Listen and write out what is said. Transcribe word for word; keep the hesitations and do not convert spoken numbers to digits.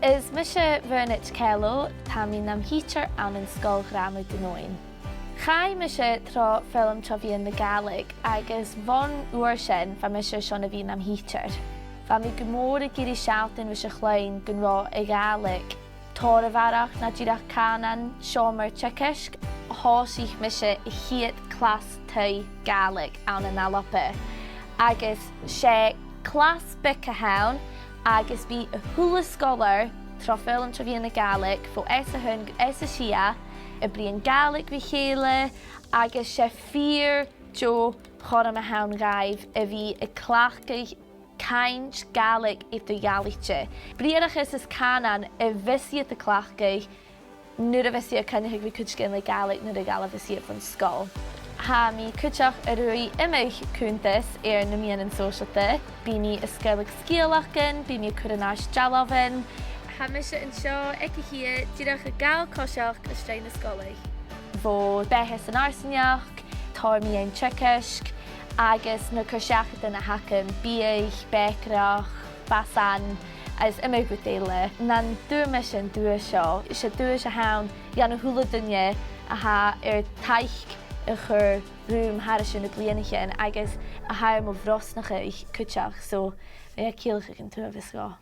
Is mise Bernadette Kello, tha mi nam thidsear ann an Sgoil Ghràmair Dhùn Omhain. Chaidh mise tro fhoghlam tro mheadhan na Gàidhlig agus bhon uair sin bha mise airson a bhith nam thidsear. Bha mi gu mòr ag iarraidh sealltainn ris a' chloinn gun robh a' Ghàidhlig tòrr a bharrachd na dìreach cànan seòmar teagaisg. Thòisich mise a' chiad chlas taigh Gàidhlig ann an Alba agus 's e clas beag a th' ann agus bidh a h-uile sgoilear tro fhoghlam tro mheadhan na Gàidhlig bho S a h-aon gu S a sia a' bruidhinn Gàidhlig ri chèile agus 's e fìor dheagh chothrom a th' ann dhaibh a bhith a' cleachdadh cainnt Gàidhlig eadar-dhealaichte. Briathrachas is cànan a bhios iad a' cleachdadh nuair a bhios iad a' coinneachadh ri cuideigin le Gàidhlig nuair a dh'fhalbhas iad bhon sgoil. Tha mi cuideachd a' ruith iomadh cunntas air na meadhanan sòisealta. Bidh mi a' sgaoileadh sgeulachdan, bidh mi a' cur an-àirde dealbhan. Tha mise an seo aig a' chiad dìreach a' gabhail coiseachd às dèidh na sgoile. Bho bheatha san fharsaingeachd, tòrr mu dheidhinn teagaisg, agus na cur-seachadan a th' agam, biadh, bèicearachd, basan, is iomadh rud eile. Nan d' fhuair mise an duais seo. 'S e duais a th' ann dhan a h-uile duine a tha air taic a chur rium thairis air na bliadhnaichean agus a tha air mo bhrosnachadh cuideachd. So, bha e a' ciallachadh an t-uabhas dhomh.